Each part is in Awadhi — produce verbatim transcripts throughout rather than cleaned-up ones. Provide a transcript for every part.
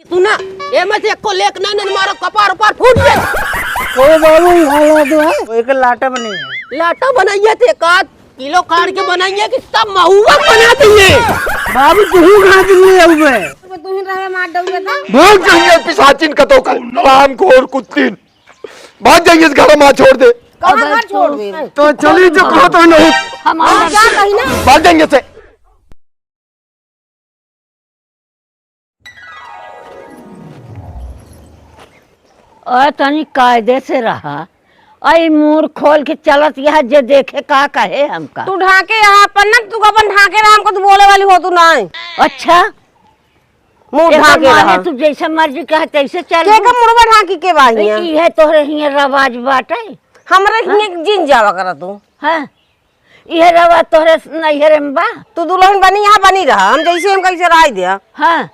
तू ना, एमे से एको लेक ना, ना मारो, कपार उपार फूट जाए। ओ बाबू, ई हाल है तो है। वो एक लाटा बनी है। लाटा बनाइए थे, एक आध किलो काट के बनाइए कि सब महुआ बना दिए। बाबू, तू ही कहाँ दिन ले आऊ बे? तो तू ही रहे मार दऊ बेटा। बहुत जंगल पिशाचिन कतो कर, हरामखोर कुत्तीन। भाग जाइए इस घर में, छोड़ दे। कहाँ घर छोड़ दे? तो चली जो कहो तो नहीं। हम हम क्या कही ना? भाग जाइए से। और तनी कायदे से रहा। आई मुंह खोल के चलत यह जे देखे का कहे हमका। तू ढाके यहाँ अपन ना, तू अपन ढाके रहा, हमको तू बोले वाली हो तू ना। अच्छा, मुंह एकर ढाके माने रहा। तू जैसे मर्जी कहे तैसे चल। के का मुड़वा ढाकी के बा हियां? ई है तोहरे हियां रवाज बाटे। हमरे हाँ? हियां जिन जावा करा तू। हाँ, इहे रवा तोहरे नैहरे में बा। तू दुल्हन बनी, यहाँ बनी रहा, हम जैसे हम कैसे राय दिया। हाँ,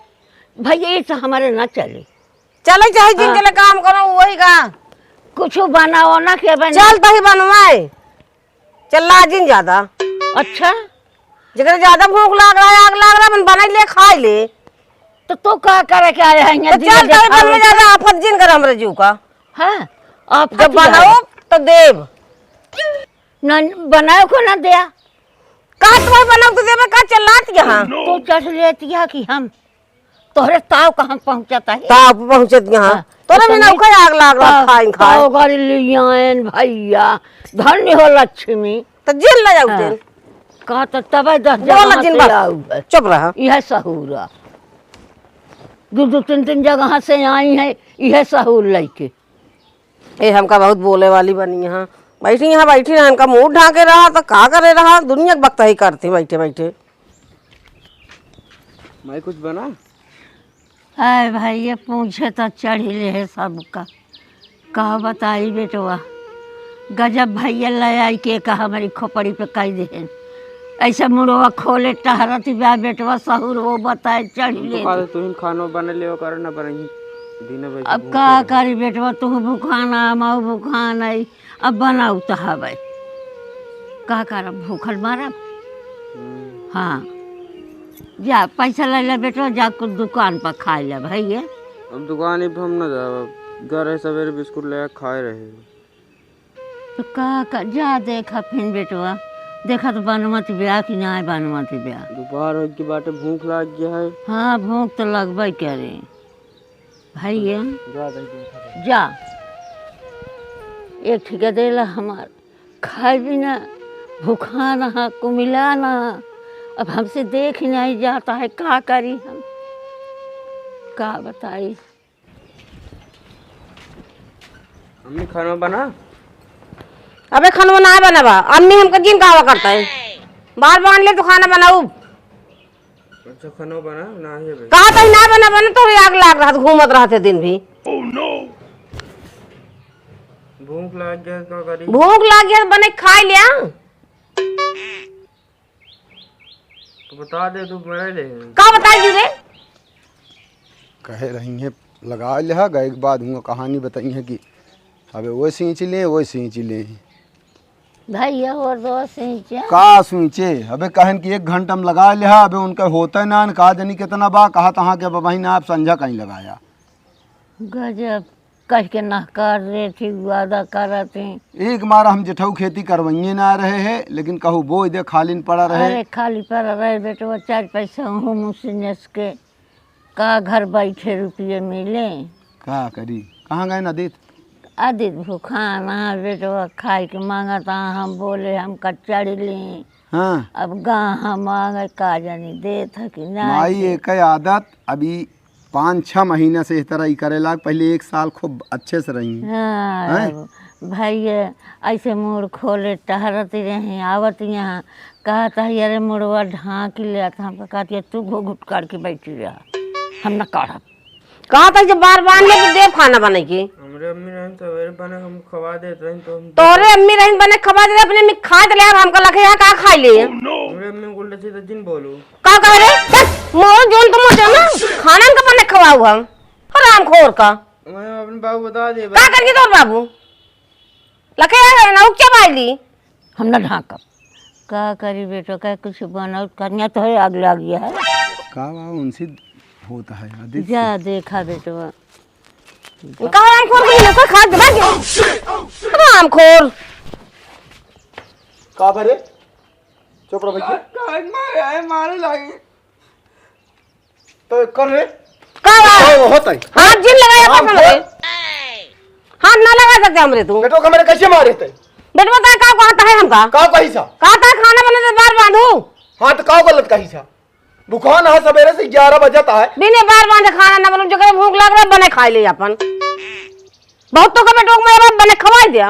भैया, ये तो हमारे ना चली। चले चाहे जिन हाँ। चले काम करो, वही का। कुछ बनाओ ना के बने। चल तही बनवाए। चल लाजिन ज्यादा। अच्छा। जेकरे ज्यादा भूख लाग रहा है, आग लाग रहा है, अपन बनाई ले, खाई ले। तो तू का करे के आया है यहाँ तो दिया चल तही देखा बनवे लो। ज्यादा आफत जिन कर हमरे जीव का। हाँ, आफत जब ही बनाओ आया। तो देव। न बनाए को ना दिया। का तू बनाओ तो देवे का चिल्लात यहाँ? तू चढ़ लेतिया कि हम तोहरे ताव कहाँ पहुँचत है? ताव पहुँचत यहाँ। हाँ, तोरे तो में तनी नौका आग लाग रहा, ताव, खाइन खाए। ताव गाड़ी ले आएन भैया, धन्य हो लक्ष्मी। तो जेल ले जाऊ हाँ। तेन। का तो तबे दस बोला जगह जिन से बात। आऊ है। चुप रहा। यह सहूर है। दो दो तीन तीन जगह से आई है, यह सहूर लेके। ए, हमका बहुत बोले वाली बनी यहाँ। बैठी यहाँ, बैठी रहा, इनका मुंह ढाके रहा, तो का करे रहा? दुनिया के बकतही करती बैठे बैठे। माई, कुछ बना? हाय भाई, ये पूछे तो चढ़ी ले है सबका। का बताई बेटवा, गजब भैया ले आई के का हमारी खोपड़ी पे कई देहन। ऐसे मुड़वा खोले टहरत बा बेटवा, सहूर वो बताए चढ़ी हम तो ले। कहते तुहिन खानो बने ले कर ना बनई, दिन भर अब भूखे का रहे। करी बेटवा, तू भूखाना, हम भूखान आई, अब बनाऊ तो हवे, का करब, भूखल मरब। हम्म। हाँ, जा पैसा ले ले बेटवा, जा कुछ दुकान पर खा ले भैया। अब दुकान पे हम ना जाब, घर है सवेरे बिस्कुट ले खाए रहे। तो का, का जा देखा फिन बेटवा, देखा तो बनवत ब्या कि ना बनवत ब्या। दोपहर हो के बाटे, भूख लाग गया है। हाँ, भूख तो लगबे करे भैया। जा दे, देखा दे। जा, एक ठिका देला हमार खाए बिना भूखा ना, कुमिला ना। अब हमसे देख नहीं जाता है, का करी हम, का बताई। अम्मी, खाना बना। अबे, खाना ना बनावा, अम्मी हमका जिन कहवा करता है, बार बार ले तू खाना बनाऊ। अच्छा, खाना बना ना है भाई। कहा तही ना बना, बना तो आग लाग रहा, घूमत रहते दिन भी। भूख लाग गया, का करी? भूख लाग गया, बने खाई लिया। तो बता दे, तू मरे ले। का बताई रे? कहे रही है, लगा लिहा, गए के बाद हुआ कहानी बताई है कि अबे वो सींच ले, वो सींच ले। भैया, और दो सींचे। का सींचे? अबे कहन कि एक घंटा में लगा लिहा, अबे उनका होता ना, का जनी कितना बा, कहा तहाँ के बबही ना, आप संझा कहीं लगाया। गजब। कह के नहकार रहे थे, वादा करत हैं। एक मारा हम जेठऊ खेती करवइये ना रहे हैं, लेकिन कहू बोइ दे, खालिन पड़ा रहे। अरे, खाली पड़ा रहे बेटवा, चार पैसा हूँ मुझसे नस के, का घर बैठे रुपये मिले? का करी, कहाँ गए ना देत? अदित भूखान आ बेटवा, खाए के मांगत आ, हम बोले हम कच्चा ली। हाँ। अब गाँव हम आ गए, का जानी देत है कि ना माई, देत। एक आदत अभी पाँच छह महीना से इस तरह ही करे लाग, पहले एक साल खूब अच्छे से रही। हाँ, हैं? अब भाई ये ऐसे मुड़ खोले टहरत रही, आवत यहाँ कहत है, "अरे मुड़वा ढाँक ले," तो हमका कहती है, "तू घूघूट करके बैठी रहा, हम न काढ़ब।" कहत है, "जब बार बार ले तो देव खाना बने के।" हमरे अम्मी रहन सवेरे बने, हम खवा देत रहन तो हम तोहरे अम्मी रहन बने खवा दे, अपने अम्मी खा ले, अब हमका लखे यहाँ का खाई ले। हमरे अम्मी को उल्टा सीधा जिन बोलो। का कह रे? चल, मोर जोन तो मोर जोन ना, खाना का बने खवाऊ हम। हरामखोर का। मैं अपने बाबू बता दे। का करके तोर बाबू? लखे यार ना उच्चा बाइली। हम ना ढांकब। का करी बेटो, का कुछ बनाओ, कन्या तो है, आग लाग गया है। का बा उनसे होता है, आदि जा देखा बेटवा। कहाँ रामखोर को मिला, कोई खाद दे, भाग गया। रामखोर। का भरे? चुप रह भैया। का, का मारे, मारे लागे। तो कर रे। का बा? का होता है? हाथ जिन लगाया रामखोर। अपन हमरे। हाथ ना लगा सकते हमरे तू। बेटो का मेरे कैसे मारे थे? बेटवा का, का कहता है हमका? का कही सा? कहता है खाना बने तो बार बांधू। हाँ, तो का गलत कही सा? भुखान है, सवेरे से ग्यारह बजत है। बिने बार बांधे खाना ना बनू, जकरे भूख लग रहा, बने खाए ले अपन। बहुत तो कबे टोक मारे, बने खवाई दिया।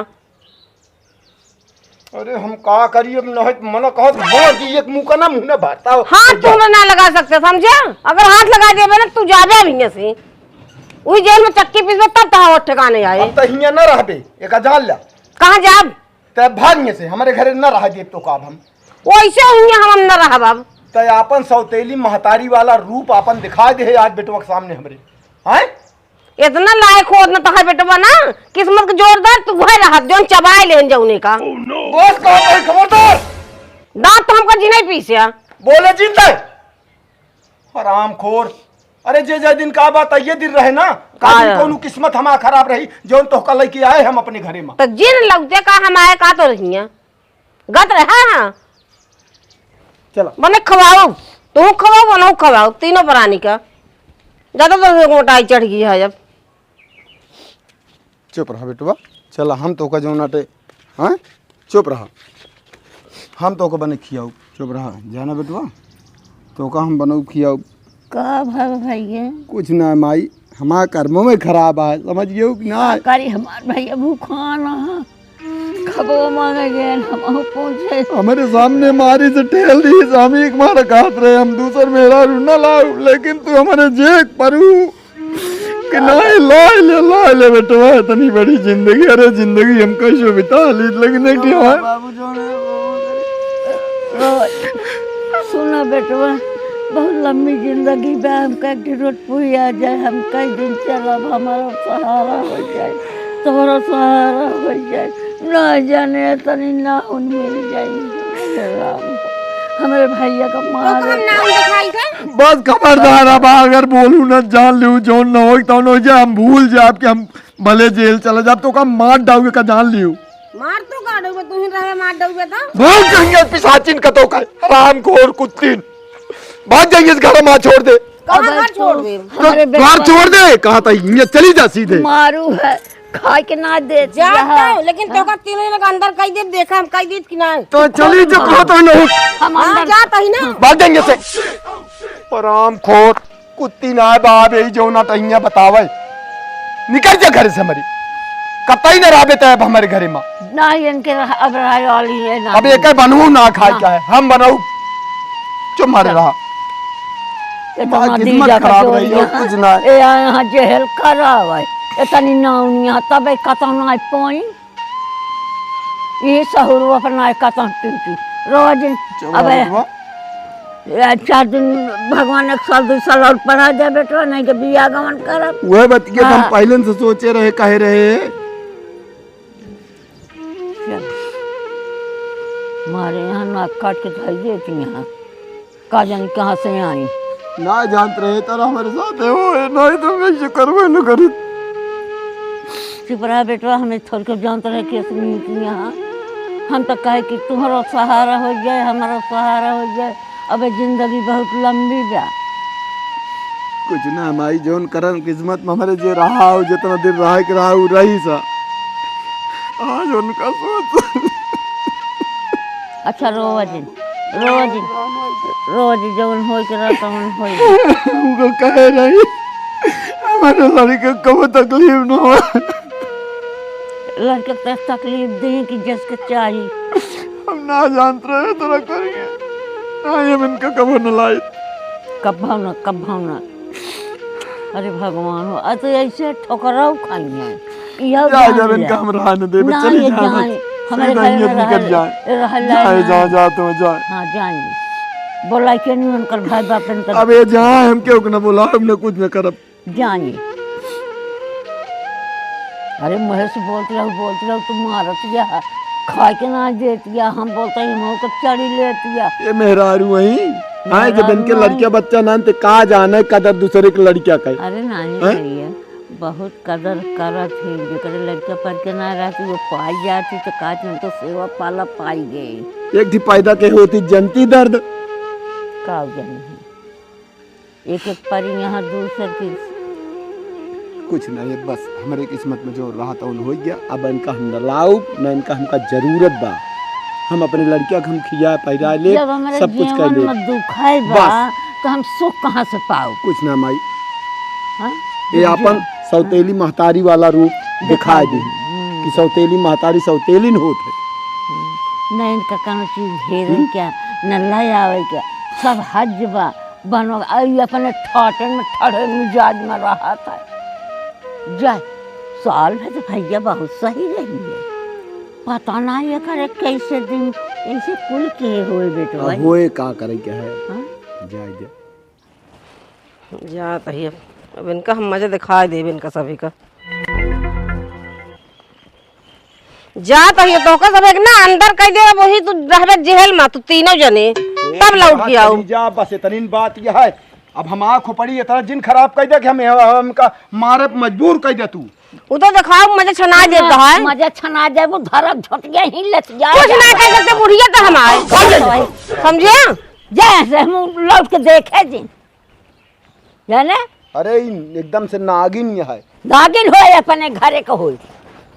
अरे हम का करी, अब नहीं तो मना कहत मार दी, एक मुंह का ना मुंह ना भरता हो। हाथ तू ना लगा सकते, समझे? अगर हाथ लगा देबे ना, तू जाबे अब हियां से। वही जेल में चक्की पीसबे, तब तहार ठिकाने आए। अब तो हियां ना रहबे, एका जान ला। कहाँ जाब? तै भाग हियां से, हमरे घरे ना रह देब तो का अब हम। वैसे हुई हम न रहब अब। तै आपन सौतेली महतारी वाला रूप आपन दिखा दे है आज बेटवा के सामने हमरे। हैं? इतना लायक हो, इतना तो है बेटवा ना, किस्मत के जोरदार तू वह रहत, जौन चबाए लेन जौने का। बस कहा भाई, खबरदार। दांत तो हमका जी नहीं पीसिया। बोले जिंदा। हरामखोर। अरे जे जे दिन का बात, ये दिन रहे ना, का दिन आया। कौनो किस्मत हमार खराब रही, जौन तोहका लइके आए हम अपने घरे में। तो जिन लौटे का हम आए का तो रहिया। गत रहे, हाँ, हाँ। चला। बने खवाओ, तू खवाओ, बनो खवाओ, तीनों प्राणी का। ज्यादा तो मोटाई चढ़ गई है अब। चुप रहा बेटवा, चला हम तोका जौन आटे, हाँ? चुप रहा, हम तोका बने खियाऊ। चुप रहा, जाना बेटवा, तोका हम बनऊ खियाऊ। का भल भैया? कुछ ना माई, हमार कर्मों में खराब है, समझ गयो कि ना? का करी हमार भैया भूखान है, खबो मांगे गए, हम पूछे। हमरे सामने मारी से ठेल दी, स्वामी एक मार कहत रहे, हम दूसर मेहरारू न लाऊ, लेकिन तू हमरे जेक परू। कि नहीं, लाए ले, लाए ले बेटवा, इतनी बड़ी जिंदगी, अरे जिंदगी हम कैसे बिता ली, लेकिन एक ठे हमार बाबू जो है, वो सुना बेटवा, बहुत लंबी जिंदगी बा, हमका एक ठे रोटपुई आ जाए, हम कई दिन चलब, हमारा सहारा हो जाए, तोहरा सहारा हो जाए, ना जाने तनी नाउन मिल जाए। हे राम, हमरे भैया का मार। तो हम नाउन दिखाई थे? बस खबरदार, अब अगर बोलू ना, जान लियो, जौन ना होई तौन हो जाए, हम भूल जाब कि हम भले जेल चला जाब, तो का मार डाउबे का जान लियो। मार तो का डाउबे, तू ही रहे मार डाउबे तो। भूल कहिए पिशाचिन का तो का, हरामखोर कुत्तीन। भाग जाइए इस घर में, छोड़ दे। कहाँ घर छोड़ दे? तो हमारे घर बेटवा छोड़ दे, कहा था ये चली जा सीधे। मारू है। खाए के ना देत जात यहाँ। तो, लेकिन तोका तीन दिन के अंदर कई देब, देखा हम कई देत कि ना। तो चली जो कहा तो नहीं। हम हाँ, अंदर जात ही ना। भाग जाएंगे से। हरामखोर, कुत्ती ना बाप, यही जो ना टहिया बतावे। निकल जा घर से हमारी। कतई ना रहबे तै अब हमारे घरे में। ना, इनके रह-, अब रहे वाली है ना। अब एक बनू ना खाए ना। क्या है? हम बनाऊ। चुप मारे रहा। ये तो माँ ना किस्मत दीजा खराब रही है, कचौड़ियाँ। कुछ ना। ए, यहाँ जेहल खराब है। इतनी नाउनिया, तबे कतौ ना पाई। ये सहूर अपना कतौ टीटी। रोज चलो अबे, बाबा। ये चार दिन भगवान एक साल, दो साल और पढ़ा दे बेटवा, नहीं तो बिया गमन करब। वह बतिया तो हम हाँ। पहले से सोचे रहे, कहे रहे। चल। मारे यहाँ नाक काट के धइले थी यहाँ। का जानी कहाँ से आई। ना जानत रहे तारा हमारे साथ है वो है, नहीं तो मैं ये करबे न करी। चुप रहा बेटवा, हमें थोड़ के जानत रहे कि ऐसे नहीं थी यहाँ। हम तो कहे कि तुम्हारा सहारा हो जाए, हमारा सहारा हो जाए। अबे जिंदगी बहुत लंबी बा। कुछ ना माई, जौन करम किस्मत में हमारे जे रहा हो, जितना दिन रहे के रहा, उ रही सा। आज उनका सोच। अच्छा, रोवा जिन, रोवा जिन, रोवा जिन, जौन होई के रहा, तौन होई। उनको कहे रही, हमारे लड़के को कबो तकलीफ न हो। लड़के के तकलीफ दी कि जस के चाही। हम ना जानत रहे तोरा करिए, ना हम इनका कबो न लाई। कबो न, कबो न। अरे भगवान हो, आ तो ऐसे ठोकराव खाई हैं। इहो जा, जान जा, ले। इनका हम रहा न देबे, ना, चली ये जाए। जाए। हमारे सीधा घर में निकल रह-, जाए। रह जाए जाए, ना। जा, जा, तो जाए। हाँ, जाएंगे। बोला के नहीं उनकर भाई बाप इनकर अब ये जाए, हम क्यों ना बोला, हम ना कुछ ना करब। जानी। अरे महेश बोलत रहो, बोलत रहो, तू मारत या, खाए के ना देत या, हम बोलते हैं, हम को चढ़ी लेत या। ये मेहरारू वही, हाँ, जब इनके लड़किया बच्चा ना, तो का जाने कदर दूसरे के लड़किया का। अरे नहीं हैं? भैया, बहुत कदर करत है। जेकरे लड़किया पर के ना रहती, वो पाई जाती, तो का तुम तो सेवा पाला पाई गए। एक ठी पैदा के होती जनती दर्द। का जाने है। एक एक परी यहाँ दूसर की। कुछ नहीं, बस हमरे किस्मत में जो रहा था, उन हो गया। अब इनका हम न लाउब, न इनका हमका जरूरत बा। हम अपने लड़किया के हम खिया पहिरा ले, जब हमरे सब कुछ कर जीवन ले। में दुख है बा, बस। तो हम सुख कहाँ से पाओ? कुछ ना माई। हाँ? ये आपन सौतेली महतारी वाला रूप दिखाई दे। हम्म। कि सौतेली महतारी सौतेली न होत है। हम्म। न इनका कौनो चीज हेरे हम्म। क्या, न ले आवे क्या, सब हज बा। बनो, आई अपने ठाटे में ठड़े मिजाज में रहा था। जाए, साल भर तो भैया बहुत सही रही है। पता ना ये करे कैसे दिन ऐसे कुल के होए बेटवा। अब होए का करे के है? हाँ? जाए दे। जात ही अब, अब इनका हम मजा दिखाई देब इनका सभी का। जात ही तोहका सब एक ना अंदर कह दे, वही तू रहबे जेल में, तू तीनों जने, तब लौट के आओ। चली जा, बस इतनी बात यह है। अब हम आँख पड़ी इतना जिन खराब कर दे कि हम, हमका मारे पे मजबूर कर दे तू। वो तो दिखाओ, मजा छना देता है। मजा छना जाए, वो धरब झोटिया ही लच जाए। कुछ ना कह सकते, बुढ़िया तो हमारे। समझे? जैसे हम लौट के देखे जी, जाने? अरे, ई एकदम से नागिन है। नागिन होए, अपने घरे के होए।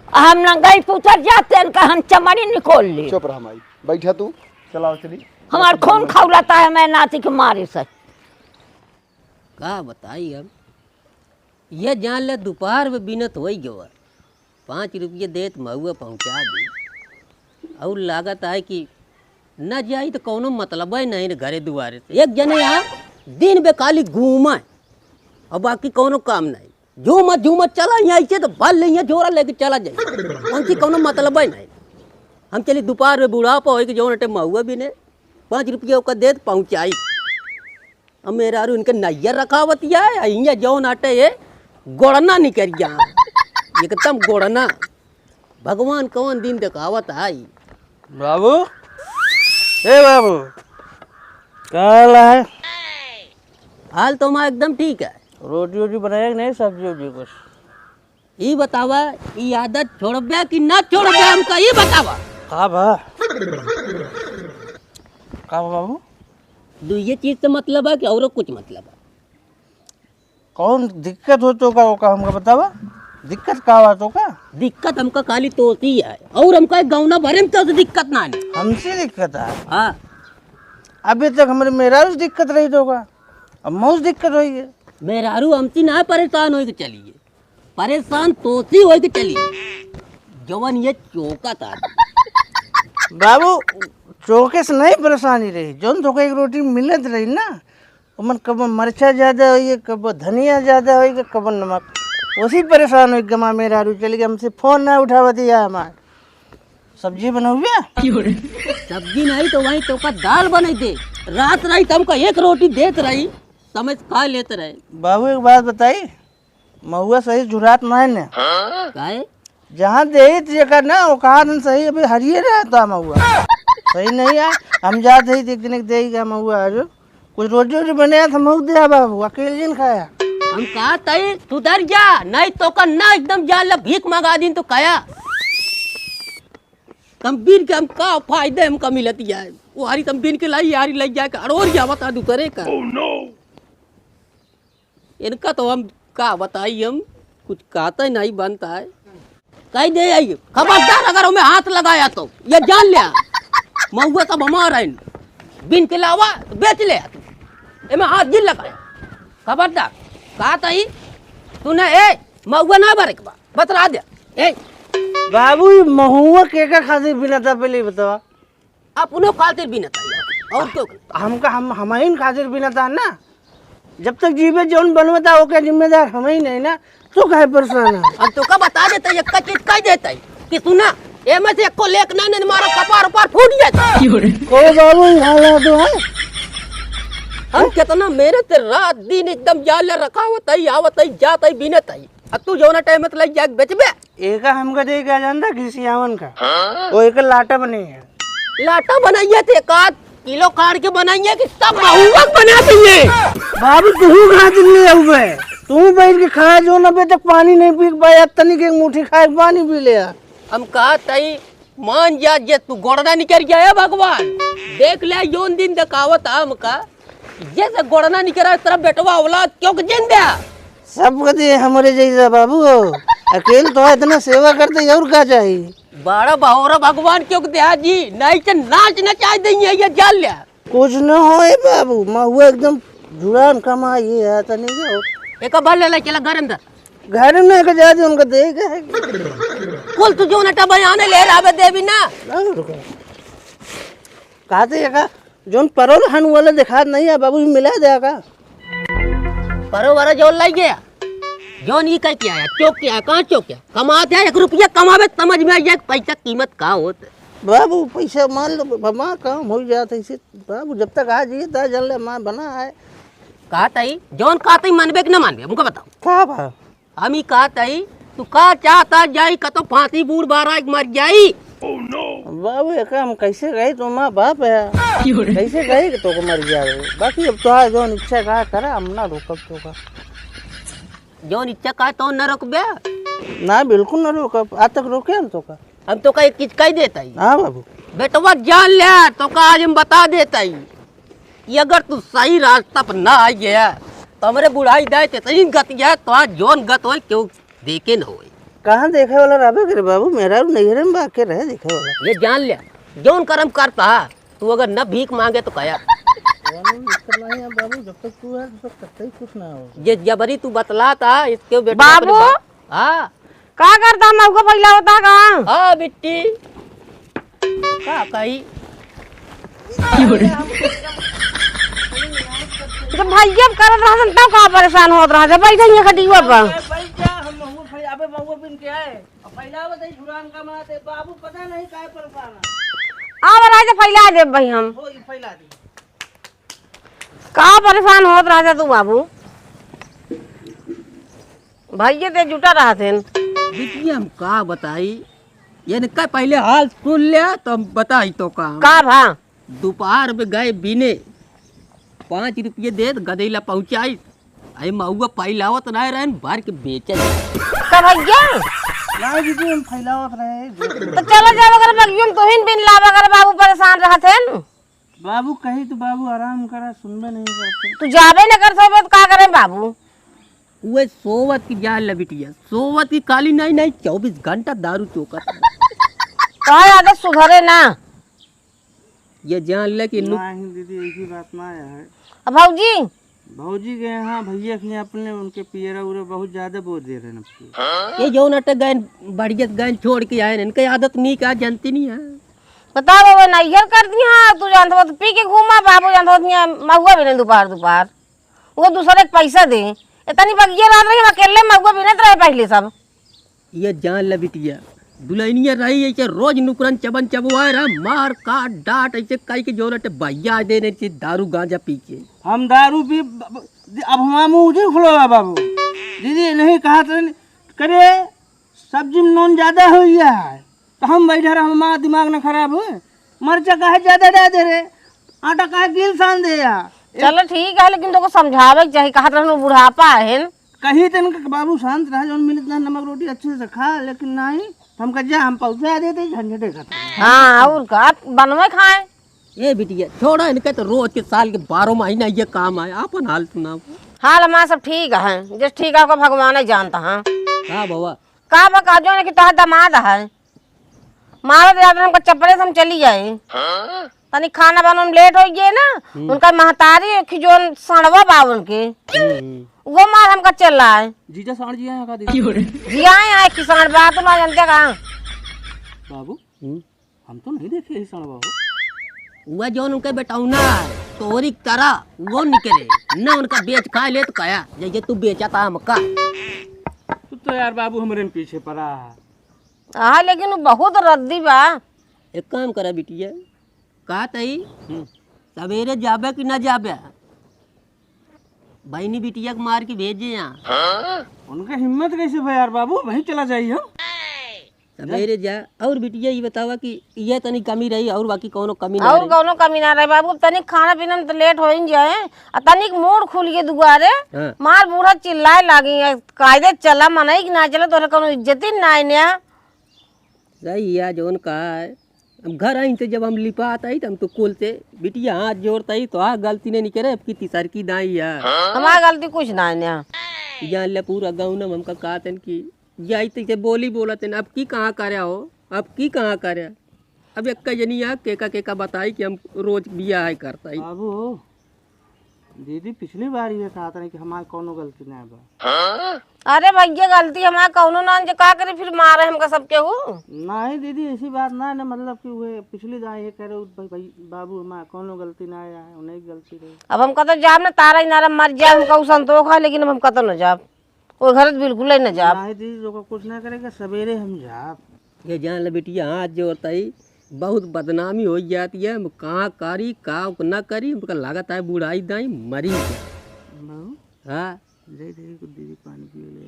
हम नंगाई पुतर जाते, इनका हम चमड़ी निकोल ली। चुप रह माई, बैठा तू। चलाओ, चली। हमार खून खौलाता है, मैं नाती के मारे से। का बताई अब? ये जान ले, दोपहर में बिनत होई गवा, पाँच रुपये देत महुआ पहुँचा दी। और लागत आए कि न जाई तो कौनो मतलबे नहीं न घरे दुआरे से। एक जने यहाँ दिन बे खाली घूमे और बाकी कौनो काम नहीं। झूमत झूमत चला यहाँ, ऐसे तो भल ले यहाँ झोरा लेके चला जाए, उनसे कौनो मतलबे नहीं। हम चली दोपहर में बुढ़ापा होई कि जौन अटे महुआ बिने, पाँच रुपये ओका देत पहुँचाई। अब मेहरारू इनके नैयर रखावत है, आ इहाँ जौन आटे ये गोड़ना निकल गया, एकदम गोड़ना। भगवान कौन दिन देखावत आई। बाबू, ए बाबू, का हाल है? हाल तो माँ एकदम ठीक है। रोटी वोटी बनाया कि नहीं, सब्जी वब्जी कुछ? ई बतावा, ई आदत छोड़बे कि ना छोड़बे हमका, ई बतावा। का बा? का बा बाबू? दुइये चीज से मतलब है कि औरो कुछ मतलब है? कौन दिक्कत हो तोका, ओका हमका बतावा। दिक्कत का बा तोका? दिक्कत हमका खाली तोसी है, और हमका एक गौना भरे में तो दिक्कत ना है। हमसे दिक्कत है? हाँ। अभी तक हमरे मेहरारू से दिक्कत रही तोका, अब मऊ से दिक्कत होई है। मेहरारू हमसे ना परेशान होई के चली है, परेशान तोसी होई के चली, जवन ये चौका था। बाबू, चौके से नहीं परेशानी रही, जौन तोका एक रोटी मिलत रही ना, ओमन कबो मरचा ज्यादा होई, कबो धनिया ज्यादा होई, कबो नमक। ओसी परेशान होई, गमा मेहरारू चली गई, हमसे फोन ना उठावत है हमार। सब्जी बनौबे? सब्जी नहीं तो वही तोका दाल बनई दे। रात रही तो हमका एक रोटी देत रही, समय से खा लेत रहे। बाबू, एक बात बताई, महुआ सही झुरात नाहीं ने। काहे? जहाँ देई त जेकर ना, ओका दिन सही अभी हरिये रहता महुआ। सही नहीं है, हम जात हई त एक जने के देई का महुआ आज। कुछ रोटी वोटी बने त मऊ दे बाबू, अकेले जिन खाया। हम कहा तई सुधर जा, नहीं तो का ना एकदम जान ले भीख मंगा दिन तो खाया। तम बिन के हम का फायदे हमका मिलत है? वो हारी तम बिन के लाई, हारी लई जाके अड़ोर जावत है दूसरे का। इनका तो हम का बताई, हम कुछ कहते नहीं बनता है। कह दे आई, खबरदार अगर हमें हाथ लगाया तो ये जान ले, महुआ सब हमारा है, बिन के लावा तो बेच ले तू, एमे हाथ जिन लगाया, खबरदार। कहा तई तूने, ए, महुआ ना बरे के बा, बतरा दे। ए, बाबू, ई महुआ केकर खातिर बिनता, पहले ई बतावा। अपनो खातिर बिनता है, और क्यों करे? हमका, हम, हमहिन खातिर बिनता है ना। जब तक जीवे जौन बनवता, ओके जिम्मेदार हमहिन है ना। तू काहे परेशान है? हम तोका बता देते, एक चीज कह देते कि सुना, एमे से एको लेक ना, नहीं मारा कपार उपार फूट जाता। ओ बाबू, ई हाल है तो है। हम कितना मेहनत से रात दिन एकदम जाल रखा होता ही, आवत ही, जात ही, बिनत ही। अब तू जौना टाइम में तो लग जाके बेचबे। एका हमका दे के आ जानता घिसियावन का। हाँ? वो एक लाटा बनी है। लाटा बनाइए थे का? किलो काट के बनाइए कि सब महुआ बना देइए। बाबू, तू कहाँ दिन ले आउबे? तू बैठ के खा, जौन अबे तक पानी नहीं पी पाया, तनिक एक मुट्ठी खाए के पानी पी ले यार। हम कहत हई, मान जा, जे तू गोड़ना निकर गया है भगवान। देख ले, जौन दिन देखावत है हमका, जैसे गोड़ना निकरा, तेरा बेटवा औलाद क्यों के जिंदा? सब कदे हमरे जैसा बाबू हो, अकेल तो इतना सेवा करते ही और का चाहिए? बड़ा बहोरा भगवान क्यों के दया जी, नहीं तो नाच नचाए देइए, ये जान ले। कुछ न होए बाबू, महुआ एकदम जुड़ान कमाई है, तनी के हो। एक बार ले ले, चला घर अंदर। घर में के जा दे, उनका दे के है। कुल तू जो नटा बयाने ले रहा बे देवी ना। ना रुको। कहा थे का? जौन परोल हन वाला दिखात नहीं है बाबू, मिला दे का? परो वरो जौन लाई गया, जौन ई कह के आया, चौक के आया, कहाँ चौक के आया? कमात है, एक रुपया कमावे, समझ में आ जाए पैसा कीमत का होत है। बाबू, पैसा मान लो, बमा काम हो जात है इसे। बाबू, जब तक आ जाइए, ता जान ले, माँ बना है। कहत हई, जौन कहत हई, मानबे कि ना मानबे, हमको बताओ। का बा? हम ही कहत हई, तू का चाहता जाई, कतो फांसी बूड़ बारा के मर जाई? बाबू, एका हम कैसे गई? तो माँ बाप है, कैसे गई कि तोको मर जावे? बाकी अब तोहार जौन इच्छा का करा, हम ना रोकब तोका। जौन इच्छा का तो ना रोकबे? ना, बिल्कुल ना रोकब। आज तक रोके हम तोका? हम तोका एक चीज कह देत हई। हाँ बाबू। बेटवा जान ले, तोका आज हम बता देत हई। ये अगर तू सही रास्ता पर ना आ गया, तो हमरे बुढ़ाई दाए ते सही गत गया, तो आज जौन गत होई, क्यों देखे न होई। कहाँ देखे वाला रहबे करे बाबू, मेरा नैहरे में बाके रहे देखे वाला। ये जान ले, जौन कर्म करता, तू अगर न भीख मांगे तो कया। कौनो दिक्कत नहीं है बाबू, जब तक तू है, तब तक कतई कुछ ना हो। ये जबरी तू बतलाता, इसके बेटा बाबू! अपने बा-, हाँ। का करता महुआ फैलावता का? हाँ बिट्टी, का कही? जब भैया करत रहन तब का परेशान होत रहा, जब बैठे ही खटिया पर। बैठ जा, हम महुआ फै-, अबे महुआ बिन के आए। अब फैलावत है झुरान का माते, बाबू पता नहीं काहे परेशान है। आवा रहा जे फैला देब भाई हम। हो, ई फैला दे। का परेशान होत रहा तू बाबू? भैया ते जुटा रहत हैं। बिटिया, हम का बताई, इनका पहिले हाल सुन ले, तो हम बताई तोका। का भा? दुपहर में गए बिने, पाँच रुपये देत गदेला पहुँचाई। अरे महुआ फैलावत नाहीं रहन, भर के बेचे। का भैया? नाहीं दीदी, हम फैलावत रहे। तो चला जावा कर बगियन, तोहिन बिन लावा कर, बाबू परेशान रहत हैं। बाबू कही तो बाबू आराम करा, सुनबे नहीं करते। तू जाबे न कर सकबे तो का करे बाबू? उहे सोवत की जान ले बिटिया, सोवत की खाली नहीं, नहीं, चउबीस घंटा दारू चोकत है। का आदत सुधरे ना? ये जान ले कि नु- नहीं दीदी, ऐसी बात ना है। अब भौजी? भौजी के यहाँ भैया ने अपने उनके पियरा उरा बहुत ज्यादा बोझ दे रहे हैं अब तो। ये जौन अटक गए, बढ़िया से गए छोड़ के आए, इनके आदत नहीं का जानती नहीं है। बताओ, वो नैहर कर दिया, तू जानत हो तो पी के घूमा, बाबू जानत हो तो यहाँ महुआ भी नहीं दोपहर दोपहर। वो दूसरे के पैसा दे, इतनी बगिया रहत रही, हम अकेले महुआ बिनत रहे पहले सब। ये जान ले बिटिया, दुल्हनिया रही ऐसे रोज नुकरन चबन चबवाए रहा, मार काट डांट ऐसे कई के जोर अटे भैया दे नहीं थी दारू गांजा पी के। हम दारू पी, ब-, ब-, अब हमारा मुंह उधर खुला हुआ बाबू। दीदी नहीं कहा तो करे सब्जी में नून ज्यादा हो गया है, तो हम बैठे रहे, हमारा दिमाग ना खराब हो। मरचा काहे ज्यादा डाल दे रे, आटा काहे गिल सान दे यार। चलो ठीक है, लेकिन तोको समझावे के चाही, कहत रहनु बुढ़ापा है। कही तन के बाबू शांत रहा, जौन मिलत ना नमक रोटी अच्छे से खा, लेकिन नहीं, हम कह जा, हम पहुंचा देते, झंझटे खत्म। हाँ, और का, बनवे खाए। ए बिटिया, छोड़ा इनके, तो रोज के साल के बारह महीना ये काम आए, आपन हाल सुनाओ। हाल हमारा सब ठीक है, जस ठीक है, ओका भगवान ही जानता है। हाँ बाबा। का बा, का जौन कि तोहार दामाद है, मारत जात हमका चप्पले से हम चली जाए। तनी खाना बनवे में लेट हो गए ना, हम्म। उनका महतारी खिजोन सड़वा बा उनके, हम्म। वो मार हमका चल रहा है। जीजा साण जी आए हैं का दीदी? जी आए हैं, किसान बा, तुम ना जानते का? बाबू, हम्म। हम तो नहीं देखे ही सड़वा हो। वो जौन उनके बेटौना है, तोरी की तरह, वो निकले, न उनका बेच खा ले तो कया, जैसे तू बेचा था हमका। तू तो यार बाबू हमरे पीछे पड़ा है। हाँ, लेकिन वो बहुत रद्दी बा। एक काम करा बिटिया, का तई, हम्म। सवेरे जाबे कि ना जाबे? बहिनी बिटिया के मार के भेजे यहाँ। उनका हिम्मत कैसे भा यार बाबू, वहीं चला जाई हम। सवेरे जा। और बिटिया, ई बतावा कि इहे तनी कमी रही, और बाकी कौनो कमी ना और रही? कौनो कमी ना रही बाबू। अब तनिक खाना पीना में तो लेट हो ही जाए, आ तनिक मूड खुल के दुआरे हाँ। मार बूढ़ा चिल्लाए लागी है, कायदे चला मनई कि ना चला, तोहरे कौनो इज्जत ही ना है न्या। सही है, जौन कहा है। हम घर आई तो जब हम लिपात आई तो हम तो कुल से बिटिया हाथ जोड़ता ही तो आ गलती नहीं निकले, अब की तीसर की दाई है। हमार गलती कुछ ना है न्या। जान ले पूरा गाँव ना हमका कहतन कि जाई तो इसे बोली बोलत है, अब की कहाँ करे हो, अब की कहाँ करे। अब एक जनी आ केका केका बताई कि हम रोज बिया है करता ही। बाबू, दीदी पिछली बार ये कहत रहे कि हमार कौनो गलती ना बा। अरे भैया, गलती हमार कौनो ना, जो का करे फिर मारे हमका सबके हु। नहीं दीदी, ऐसी बात ना है ना, मतलब कि वे पिछली दाई ये कह रहे, "भाई, भाई, बाबू हमार कौनो गलती ना है, उन्हीं की गलती रही।" अब हम कतो जाब ना, तारा ही नारा मर जाए, हमका उ संतोष है, लेकिन अब हम कतो ना जाब, वो घर तो बिल्कुल ही ना जाब। नहीं दीदी, तो कुछ ना करेगा, सवेरे हम जाब। ये जान ले बिटिया, हाथ जोड़ता ही, बहुत बदनामी हो जाती है। हम कहाँ करी, का न करी, हमका लागत है बुढ़ाई दाई मरी जाए। बाबू, हाँ। जय देवी को दीदी पानी पिए ले।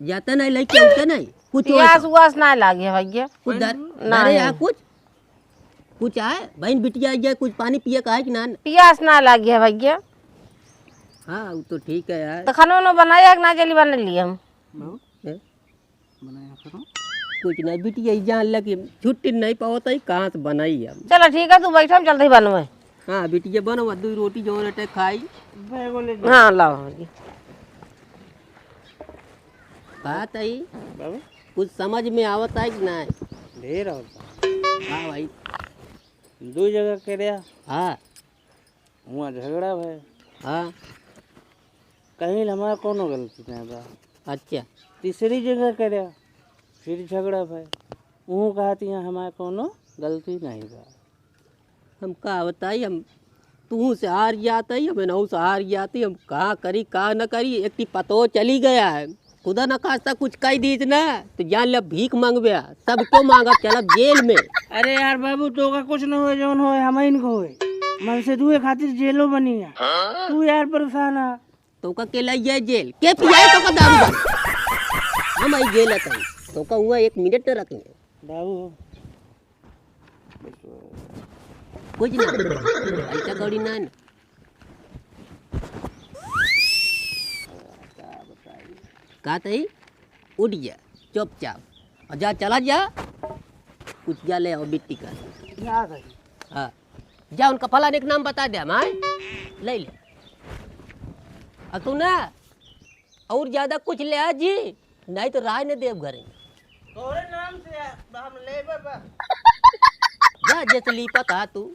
जाता नहीं, लेके उठे नहीं, कुछ पियास होता। उआस ना लागे है भैया। कुछ दर-, ना दरे है। यहाँ कुछ, कुछ आए, बहन बिटिया आई है, कुछ पानी पिए का है कि ना? पियास ना लागे है भैया। हाँ, वो तो ठीक है यार। तो खाना वाना बनाया है कि ना, जल्दी बना लिए हम? बाबू, हैं? बनाया करो। कुछ नहीं, बिटिया ही जान लगी, छुट्टी नहीं पावत है, कहाँ से बनाई हम? चलो ठीक है, तू बैठा, हम चलते ही बनवे। हाँ, बिटिया बनवा, दो रोटी जो रहते खाई। बैगो ले जा। हाँ, लाओ। बात है, बाबू? कुछ समझ में आवत है कि नहीं? ढेर आवत है। हाँ भाई। दो जगह के रहा। हाँ। हुआं झगड़ा भय। हाँ। कहीं हमार कौनो गलती नहीं बा। अच्छा। तीसरी जगह करे, फिर झगड़ा भय। ऊ कहत यहाँ हमार कौनो गलती नहीं बा। हम का बताई, हम तू से हार जात ही, हम इनहू से हार जात ही, हम का करी, का न करी, एक ठी पतो चली गया है। खुदा न खास्ता कुछ कह दीस ना, तो जान ले भीख मांगबे, सब क्यों मांगा, चलब जेल में। अरे यार बाबू, तोका कुछ न होए, जौन होए, हम इनको होए। मन से दुए खातिर जेलो बनी है। तू यार परेशान है। तोका के लाई जाए जेल? के पियाए तोका दारू बन? हम आई जेल अतन। तोका हुआ एक मिनट न रखेंगे। बाबू। कुछ ना। पैसा कौड़ी ना न। का तई? उठ जा, चुपचाप। और जा, चला जा। कुछ जा ले आओ बिट्टी का। ना भाई। हाँ। जा उनका फलाने के नाम बता दे हम, हाँ? ले ले। और तू ना, और ज्यादा कुछ ले आ जी, नहीं तो राय न देब घरे। तोरे नाम से हम लेबे बा। जा, जैसे लीपा कहा तू।